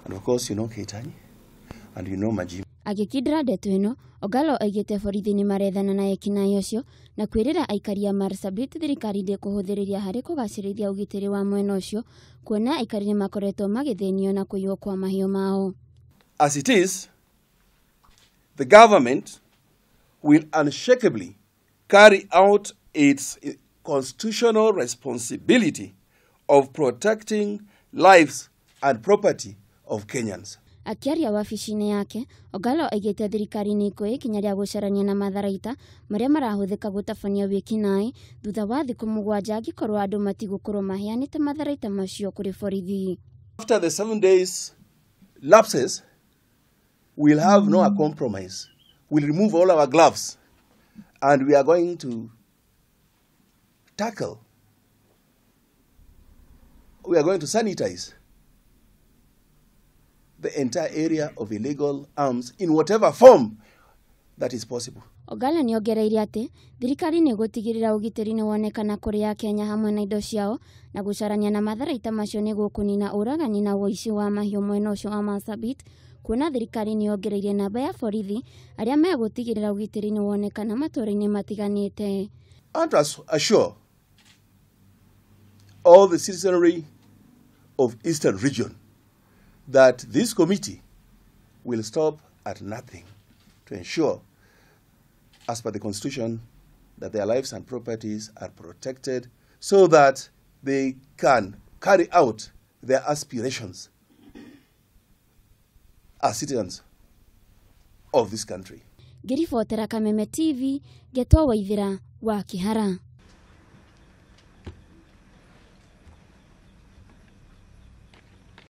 And of course you know Keitany and you know Majimbo. Agĩkindĩra ndeto ĩno, Ogallo oigĩte borithi nĩ marethana na ekinaĩ acio na kwĩrĩra aikari a Marsabit thirikari ndĩkũhũthĩrĩria harĩ kũgacĩrithia ũgitĩri wa mwena ũcio kuona aikari nĩ makoretwo magĩthĩnio na kũiywo kwa mahiũ mao. As it is, the government will unshakably carry out its constitutional responsibility of protecting lives and property of Kenyans. Akĩaria wabici-inĩ yake, Ogallo oigĩte thirikari nĩ ĩkuoya ikinya rĩa gũcarania na matharaita marĩa marahũthĩka gũtabania wĩkinaĩ thutha wa thikũ 7 angĩkorwo andũ matigũkorwo maheanĩte matharaita macio kũrĩ borithi. After the 7 days lapses, we'll have no compromise. We'll remove all our gloves and we are going to tackle. We are going to sanitize the entire area of illegal arms in whatever form that is possible. Ogallo nĩongereire atĩ thirikari nĩ ĩgũtigĩrĩra ũgitĩri nĩ wonekana kũrĩ Akenya hamwe na indo ciao na gũcarania na matharaita macio nĩ gũkũnina ũragani na ũici wa mahiũ mwena ũcio wa Marsabit, kuona thirikari nĩ yongereire namba ya borithi arĩa megũtigĩrĩra ũgitĩri nĩ wonekana matũũra-inĩ matiganĩte. I want to assure all the citizenry of Eastern Region that this committee will stop at nothing to ensure, as per the Constitution, that their lives and properties are protected so that they can carry out their aspirations as citizens of this country. Ngĩribotera Kameme TV, Ngetwo Waithĩra wa Kĩhara.